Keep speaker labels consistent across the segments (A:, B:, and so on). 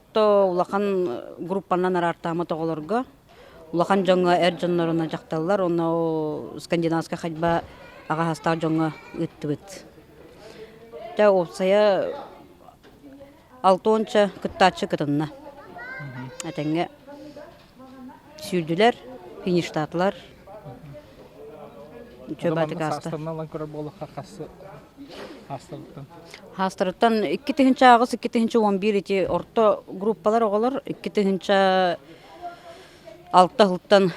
A: Орто улахан группанан араартааммыт оҕолорго улахан дьоҥҥо эр дьоннорунан дьахталлар уонна скандинавскай ходьба аҕа саастаах дьоҥҥо ыыттыбыт. Дьэ уопсайа алтыонча кыттааччы кытынна. Этэҥҥэ сүүрдүлэр, фиништаатылар. Үчүгэй баатык ааста.
B: Саастарынан ылан көрөр буоллахха хас хаастарыттан?
A: Хаастарыттан 2008, 2011 ити орто группалар оҕолор 2006 сылтан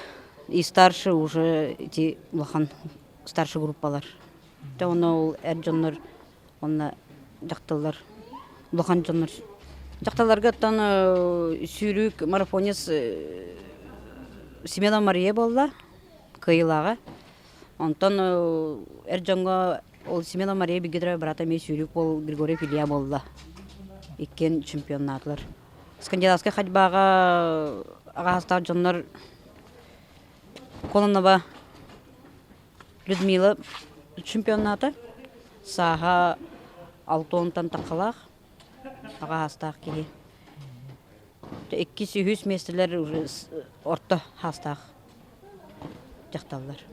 A: и старше уже ити улахан старший группалар. Те онно ол эр дьоннор уонна дьахталлар улахан дьоннор дьахталларга оттон сүүрүүк марафонец Семенова Мария буолла кыайыылааҕа. Онтон эр дьоҥҥо ол Семенова Мария Бигидра брата эмиэ сүүрүүк буол Григорьев Илья буолла. Иккиэн чемпионнаатылар. Скандинавскай ходьбаҕа аҕаастаах дьоннор Кононова Людмила чемпионната сааһа алтыонтан таххалаах аҕа саастаах киһи. Иккис, үһүс миэстэлэр уже орто саастаах дьахталлар.